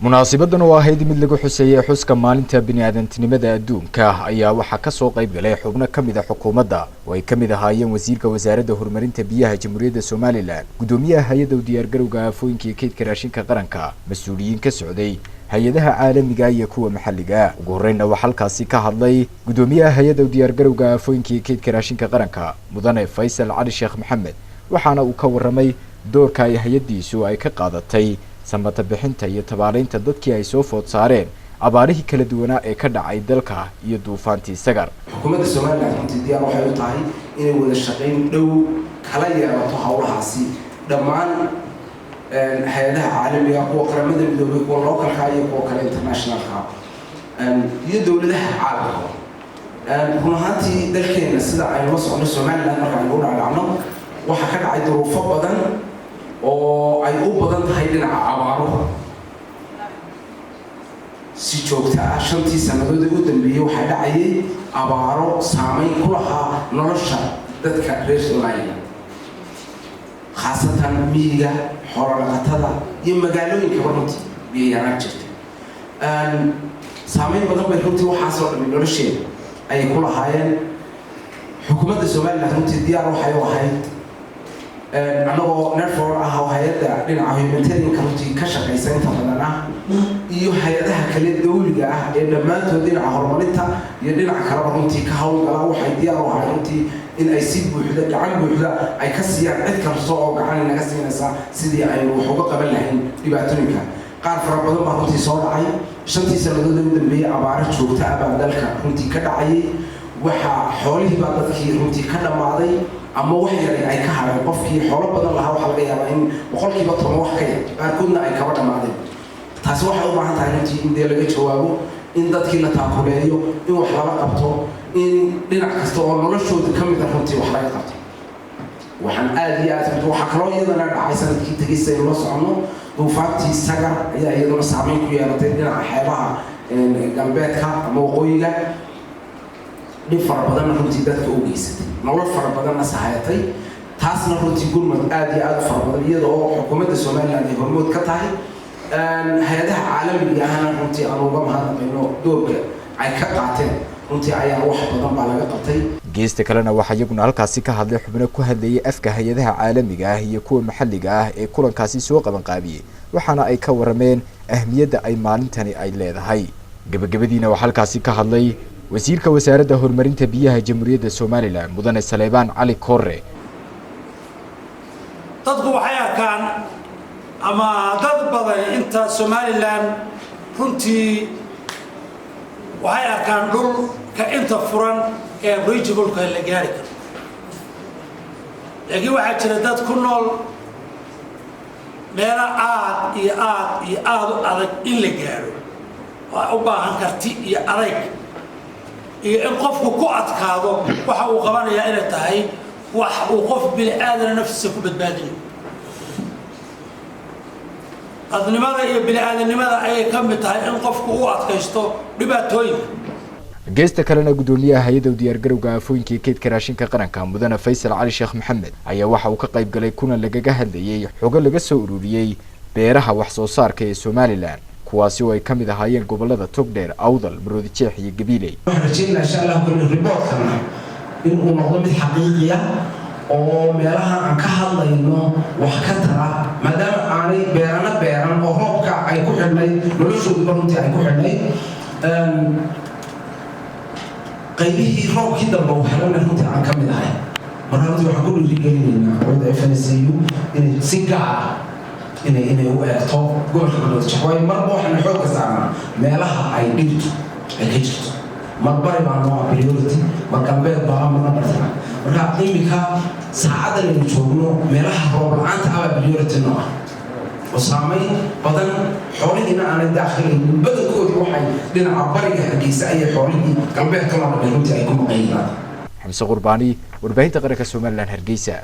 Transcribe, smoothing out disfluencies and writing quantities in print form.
Munaasibadan oo ahayd mid lagu xuseeyey xuska maalinta bini'aadantinimada adduunka ayaa waxaa kasoo qayb galay xubno ka mid a xukuumadda oo ay ka mid ahaayeen wasiirka wasaaradda horumarinta biyaha Jamhuuriyadda Somaliland, guddoomiyaha hay-adda u diyaargarowga aafooyinka iyo kaydka raashinka qaranka, mas-uuliyiin ka socday hay-adaha caalamiga iyo kuwa maxalliga. Ugu horreynna waxaa halkaasi ka hadlay guddoomiyaha hay-adda u diyaargarowga aafooyinka iyo kaydka raashinka qaranka, mudane Faysal Cali Sheekh Maxamed, waxaana uu ka warramay doorka ay hay-addiisu ay ka qaadatay samata bixinta iyo tabaaleynta dadkii ay soo food saareen abaarihii kala duwanaa ee ka dhacay dalka iyo duufaantii Sagar. Xukuumadda Somaliland runtii diyaar waxay u tahay inay wada shaqayn dhow kala yeelato howlahaasi dhammaan hay-adaha caalamiga, kuwa Qaramada Midoobay, kuwa localka iyo kuwa kale internationalka iyo dowladaha caalamka. Run ahaantii, dalkeena, sida aynu la socno, Somaliland marka aynu u dhacdhacno, waxaa ka dhacay duruufo badan oo ay u badan tahay dhinaca abaaruhu si joogto ah. 5-tii sannadood ee u dambeeyey waxaa dhacayay abaaro saameyn ku lahaa nolosha dadka reer Somaliland, khaasatan miyiga, xoolo dhaqatada iyo magaalooyinkaba. Runtii biyo yaraan jirta, saameyn badan bay runtii waxaasoo dhami nolosheeda ay ku lahaayeen. Xukuumadda Somaliland runtii diyaar waxay u ahayd, annagoo NETFOUND ah oo hay-adda dhinaca humanitarianka runtii ka shaqaysa inta badan ah, iyo hay-adaha kale dawliga ah ee dhammaantood dhinaca horumarinta iyo dhinaca kaleba runtii ka howlgala, waxay diyaar u ahay runtii in ay si buuxda, gacan buuxda ay ka siiyaan cid kasta oo gacan naga siinaysa sidii aynu wax uga qaban lahayn dhibaatooyinka. Qaar fara badan baa runtii soo dhacay. 5-tii sannadood ee u dambeeyey abaaro joogta ah baa dalka runtii ka dhacayay. Waxaa xoolihii baa dadkii runtii ka dhammaaday ama wax yaray ay ka hadheen. Qofkii xoolo badan lahaa waxaa laga yaabaa in 10% wax ka yar, qaarkoodna ay kaba dhammaadeen. Taasi waxay u baahan tahay runtii in dee laga jawaabo, in dadkii la taakuleeyo, in wax lala qabto, in dhinac kasta oo noloshooda ka mid a runtii wax laga qabto. Waxaan aada iyo aad runtii, waxaa kaloo iyadana dhacay sanadkii tegay, saynu la soconno, duufaantii Sagar ayaa iyaduna saameyn ku yeelatay dhinaca xeebaha galbeedka ama waqooyiga. Dhib fara badanna runtii dadka u geysatay, nolol fara badanna sahayatay. Taasna runtii gurmad aada iyo aada u fara badan, iyada oo xukuumadda Somaliland ay hormood ka tahay, hay-adaha caalamiga ahna runtii aan uga mahadnaqayno doorka ay ka qaateen, runtii ayaa wax badan baa laga qabtay. Geesta kalena waxaa iyaguna halkaasi ka hadlay xubno ku hadlayay afka hay-adaha caalamiga ah iyo kuwa maxalliga ah ee kulankaasi soo qabanqaabiyey, waxaana ay ka warrameen ahmiyadda ay maalintani ay leedahay. Gebagabadiina waxaa halkaasi ka hadlay wasiirka wasaaradda horumarinta biyaha Jamhuuriyadda Somaliland, mudane Saleebaan Cali Koore. Dadku waxay arkaan ama dad badan inta Somaliland runtii waxay arkaan dhulka inta furan ee reachable-ka la gaari karo, laakiin waxaa jira dad ku nool meelo aad iyo aad iyo aada u adag in la gaadho oo u baahan karti iyo adayg iyo in qofku ku adkaado waxa uu qabanayaa inay tahay wax uu qof bini aadana naftiisa ku badbaadinayo. Dadnimada iyo bini aadamnimada ayay ka mid tahay in qofku u adkaysto dhibaatooyinka. Geesta kalena, guddoomiyaha hay-adda u diyaargarowga aafooyinka iyo kaydka raashinka qaranka, mudane Faysal Cali Sheekh Maxamed, ayaa waxa uu ka qayb galay kulan lagaga hadlayey xogo laga soo ururiyey beeraha wax soo saarka ee Somaliland, kuwaasi oo ay ka mid ahaayeen gobolada Togdheer, Awdal, Maroodijeex iyo Gabiiley. Waxaan rajeynaa, insha Allah, kulli reportkana in uu noqdo mid xaqiiqiya oo meelaha aan ka hadlayno wax ka tara, maadaama aanay beerana beeran oo roobka ay ku xidhnayd noloshooduba runtii ay ku xidhnayd. Qaybihii roobkii dambe uu helana runtii aan ka mid ahay. Marka runtii waxaan ku dhiirigelinaynaa qolada FNSU inay si gaar ah inay u eegto gobolka Maroodijeex, waayo marba waxaanu xoogga saarnaa meelaha ay dhibtu ay ka jirto. Mar bari baa noo priority, mar galbeed baa, marna bartama. Marka imika saacaddan aynu joogno, meelaha roob la-aanta abaa priority noo ah oo saamayn badan. Xoolihiina aanay daakhilaynin badankoodii, waxay dhinaca bariga Hargeysa ayay xoolihii galbeedka loo dhamay runtii ay ku maqan yihiin. Xamse Qurbaani, warbaahinta qaranka Somaliland, Hargeysa.